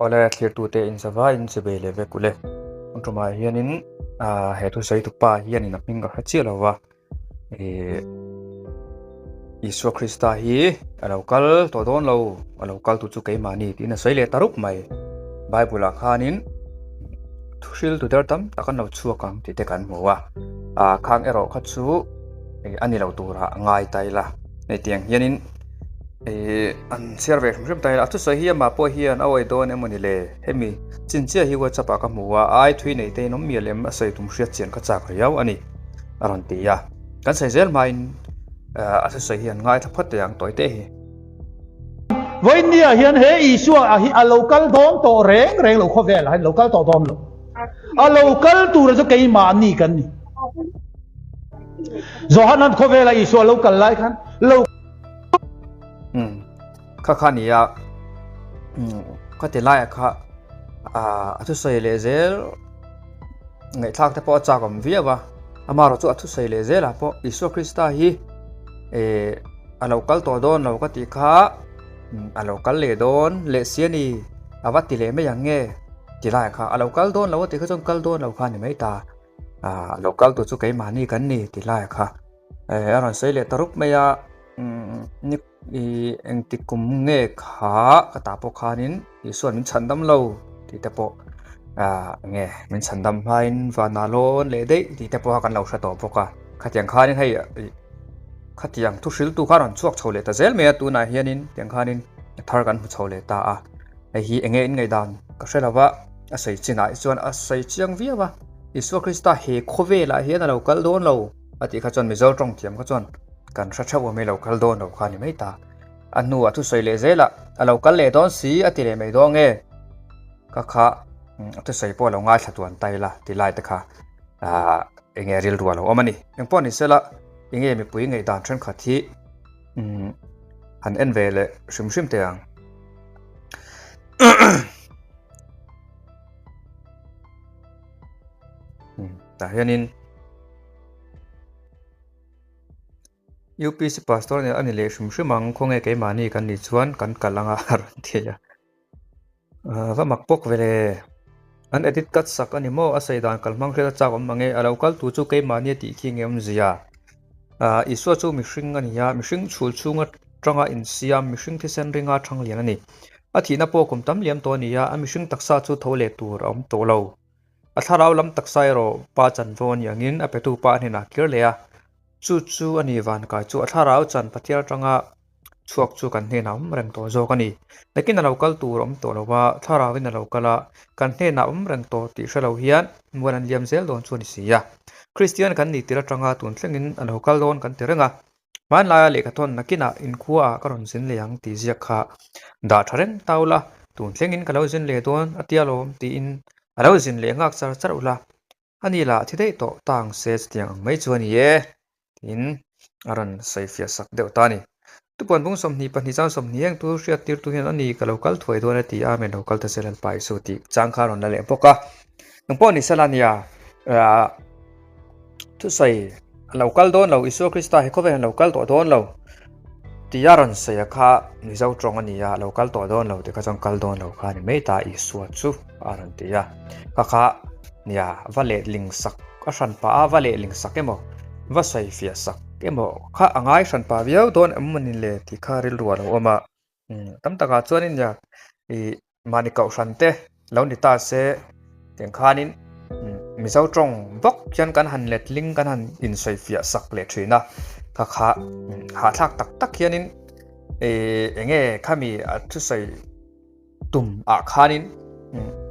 Awle thlirtute in zava in che ve leh vek ule. Tun tumah hianin ah he thusawi tupa hianin a hming ka hre chiah lo va ih Isua Krista hi a lo kal tawh dawn lo a lo kal tu chu keimahni tiin a sawi leh ta rup mai. Bible ah khanin thu hril tu der tam tak an lo chhuak ang tih te kan hmu a ah khang erawh kha chu ih a ni lo turah a ngai ta ila hetiang hianin. Ihh an chhiar ve hrim hrim ta ila a thusawi hi amah pawh hian a awih dawn emaw ni le hemi chinchiah hi whatsapp ah ka hmu a ai thui nei te in awm mial em a sawi tum hriat chian ka chak riau a ni a rawn ti a kan sawi zel hmain ah a thusawi hi an ngaithla phawt teh ang tawi te hi. Vawinia hian he Isua a hi a lo kal dawn tawh reng reng lo khawvel ah hian lo kal tawh dawn lo. A lo kal tura chu keimahni kan ni. Johanan khawvela Isua lo kal lai khan lo Um kha kha nia um kha ti laiah kha ah a thusawi leh zel ngaihthlak te pawh a chak awm viau a amaherawh chu a thusawi leh zelah pawh Isua Krista hi eh a lo kal tawh dawn lo ka tih kha a lo kal leh dawn leh si a ni a va ti leh mai ang nge ti laiah kha a lo kal dawn lo a tih kha chuan kal dawn lo kha a ni mai ta ah a lo kal tur chu keimahni kan ni ti laiah kha. Eh a rawn sawi leh ta rup mai a umm ni ih engti kum nge kha ka tah pawh khanin Isuan min chhan dam lo tih te pawh ah enge min chhan dam hmain vanah lawn leh daih tih te pawh kha kan lo hre tawh bawk a khatiang khanin hei ih khatiang thu hriltu kha a rawn chhuak chho leh ta zel mai a tunah hianin tiang khanin a thar kan hmu chho leh ta a hei hi enge in ngaihdan ka hre lo va a sawi chinah hi chuan a sawi chiang viau a Isua Krista he khawvelah hian a lo kal dawn lo. A tih kha chuan Mizo tawng thiam kha chuan kan hre theuh awm i lo kal dawn lo kha a ni mai ta. A hnuah thusawi leh zelah a lo kal leh dawn si a ti leh mai dawn nge ka kha a thusawi pawh a lo ngaithla tuan ta ila ti lai te kha ah eng nge rilru a lo awm a ni. Eng pawh ni sela eng nge mipui ngaihdan thenkhat hi umm han en ve leh hrim hrim teh ang. Tah hianin. UPC pastor nih a ni leh hrim hrim ang khawnge keimahni kan nih chuan kan kal anga a rawn ti a ah va mak bawk ve le an edit cut sak a ni maw a sawi dan kal hmang hriat a chak awm ang e a lo kal tu chu keimahni a tih khi nge awmzia ah Isua chu mihring a ni a mihring chhul chhung atanga insiam mihring thisen ringa thang lian a ni a thihna pawh kum tam liam tawh a ni a a mihring taksa chu tho leh tur a awm tawh lo. A thlarau lam taksa erawh pa chanvo a nih angin a petu pa a hnenah a kir leh a, chu chu a ni vankai chu a thlarau chan Pathian atanga chhuak chu kan hnenah awm reng tawh zawk a ni. Nakin a lo kal tur a awm tawh lo va, thlarauin a lo kal a, kan hnenah awm reng tawh tih hre lo hian mual an liam zel dawn chu a ni si a. Kristian kan nih tir atanga tun thlengin a lo kal dawn kan ti reng a, Hmanlaia lehkhathawn nakinah inkhua ah ka rawn zin leh ang tih ziak kha dah tha reng ta ula, tun thlengin ka lo zin leh dawn a tia lawm tiin a lo zin leh nghak char char ula, a ni lah thi daih tawh ta ang se chutiang ang mai chu a ni e tiin a rawn sawi fiah sak deuh ta a ni. Tupuan bung 22 chang 20 eng tu hriat tirtu hian a ni ka lo kal thuai dawn a ti a, Amen lo kal ta se Lalpa Isu tih chang kha a rawn la leh bawk a. Engpawh ni sela nia ah. Thusawi a lo kal dawn lo, Isua Krista hi khawvel an lo kal tawh dawn lo tia rawn sawi a kha Mizo tawng a ni a, a lo kal tawh dawn lo tih kha chuan kal dawn lo kha a ni mai ta Isua chu a rawn ti a. Kha kha nia va letling sak a hran pah a, va letling sak emaw va sawi fiah sak emaw kha a ngai hran pah viau dawn em maw ni le tih kha rilru a lo awm a. Tam takah chuanin nia ih Mahni kohhran te lo ni ta se tiang khanin Mizo tawng bawk hian kan han letling kan han insawifiah sak leh thin a, kha kha hahthlak tak tak hianin ih eng nge khami a thusawi tum ah khanin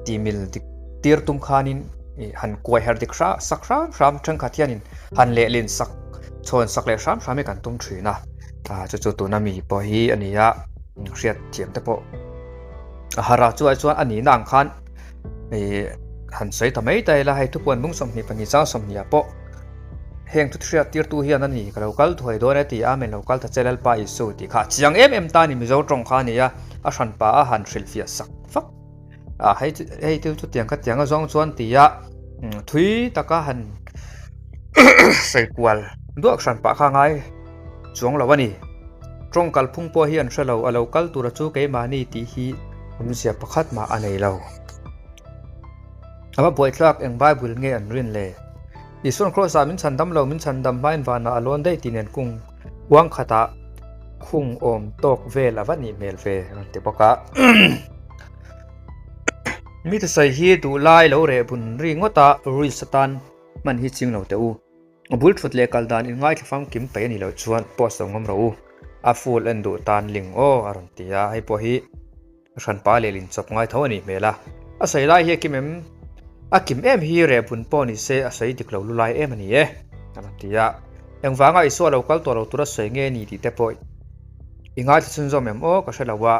timil dik tir tum khanin ih han kuai her dik hram sak hram hram thenkhat hianin han lehlin sak chhawn sak leh hram hram hi kan tum thin a, ah chu chu tuna mi pawh hi a ni a hriat thiam te pawh. A harah chu ai chuan a nihna ang khan ih han sawi ta mai ta ila hei thupuan bung 22 chang 20 ah pawh heng thu hriat tirtu hian a ni ka lo kal thuai dawn e ti a amen lo kal ta che Lalpa Isu tih kha a chiang em em ta a ni Mizo tawng kha a ni a a hran pa a han hrilhfiah sak fak a hei hei thil chutiang kha tiang a zawng chuan ti a thui taka han sawi kual duak hran pah kha a ngai. Chuang lo a ni. Tawng kalphung pawh hi an hre lo, a lo kal tura chu keimahni tih hi Awmzia pakhat mah a nei lo. A va buaithlak eng Bible nge an rin le? Isuan Kraws-ah min chhandam lo, min chhandam hmain vanah a lawn daih tih nen kung uang khatah khung awm tawk vel a va nih hmel ve a rawn ti bawk a. Mi thusawi hi duhlai lo reh bun ri ngawt a, Reels atan hman hi ching lo teh u. A bul thut leh kal dan in ngaithla famkim paih a nih loh chuan post lo ngawm rawh u. A full en duh tan ling aw a rawn ti a, hei pawh hi hranpa leh lin chawp ngai tho a nih hmel a. A sawi lai hi a kim em? A kim em hi reh bun pawh ni se a sawi dik lo lu lai em a ni e a rawn ti a. Engvanga Isua lo kal tawh lo tura sawi nge ni tih te pawh i ngaithla chhunzawm em aw ka hre lo a.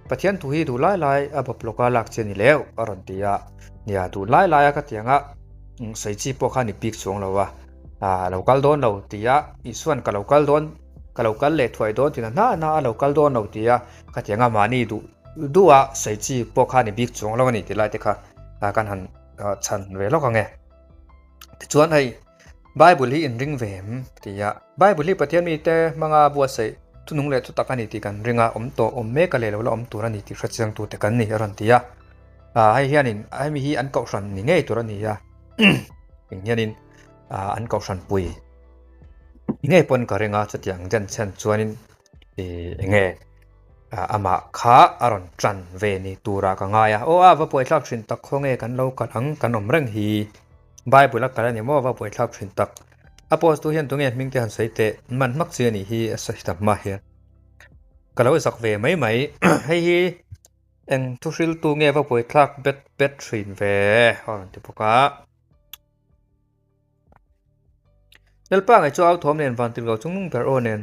Pathian thu hi duh lai lai a bawp lawka lak chi a ni leu a rawn ti a, nia duh lai laia ka ti ang a, sawi chi pawh kha ni bik chuang lo a, a lo kal dawn lo ti a, Isua'n ka lo kal dawn, ka lo kal leh thuai dawn tina hna hna a lo kal dawn lo ti a, ka ti ang a, mahni duh duh a sawi chi pawh kha ni bik chuang lo a ni tih lai te kha kan han chhan ve lawk ang e. Tichuan hei Bible hi in ring ve em? Ti a, Bible hi Pathian mite hmanga buatsaih thunung leh thutak a ni tih kan ring a, awm tawh awm mek a leh lo la awm tur a ni tih hrechiang tute kan ni a rawn ti a. Ah hei hianin hemi hi an kohhran ni ngei tur a ni a, eng hianin ah an kohhran pui ngei pawn ka ring a, chutiang den chhen chuanin ih eng nge amah kha a rawn tan ve ni turah ka ngai a, aw a va buaithlak thin tak khaw nge kan lo kalh ang kan awm reng hi. Bible a kal a ni maw va buaithlak thin tak. A post tu hian tunge hming te han sawi teh man hmak chi a nih hi a sawi tam hma hian. Ka lo zak ve mai mai hei hi eng thu hril tu nge va buaithlak bet bet thin ve a rawn ti bawk a. Lalpa ngei chu au thawm nen van tirhkoh chungnung ber aw nen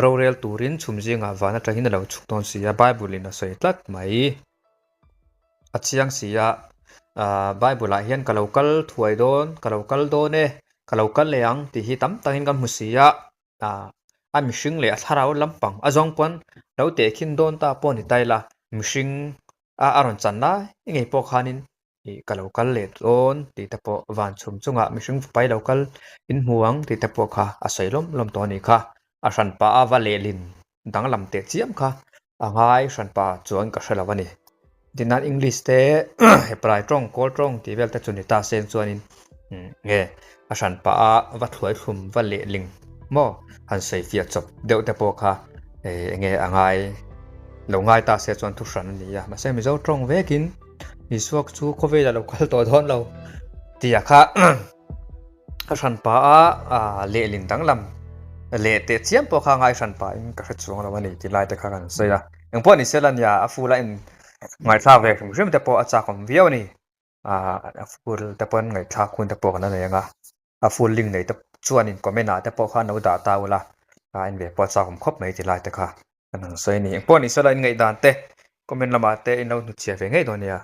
rorel turin chhum zingah van atangin a lo chhuk dawn si a Bible in a sawi tlat mai. A chiang si a, aah Bible ah hian ka lo kal thuai dawn, ka lo kal dawn e, ka lo kal leh ang tih hi tam takin kan hmu si a, aah a mihring leh a thlarau lampang a zawng pawn lo tehkhin dawn ta pawh ni ta ila mihring a a rawn chan lai ngei pawh khanin ih ka lo kal leh dawn tih te pawh van chhum chungah mihring pai lo kal in hmu ang tih te pawh kha a sawi lawm lawm tawh a nih kha, a hranpa a va lehlin danglam teh chiam kha a ngai hranpa chuan ka hre lo a ni. Tinan English te Hebrai tawng Kawl tawng tih vel te chu ni ta seng chuanin nge a hranpa a va thluai thlum va lehling maw han sawi fiah chawp deuh te pawh kha eng nge a ngai lo ngai ta se chuan thu hran a ni a mahse Mizo tawng vekin Isua chu khawvelah lo kal tawh dawn lo tih ah kha a hranpa a lehlin danglam leh teh chiam pawh kha ngai hranpa in ka hre chuang lo a ni tih lai te kha kan sawi a engpawh ni sela nia a full a in ngaihthlak ve hrim hrim te pawh a chak awm viau a ni ah a full te pawn ngaihthlak hun te pawh kan la nei ang a a full link nei te chuan in comment ah te pawh khan lo dah ta ula a en ve pawh a chak awm khawp mai tih lai te kha kan han sawi a ni engpawh ni sela in ngaihdan te comment lamah te in lo hnutchhiah ve ngei dawn nia.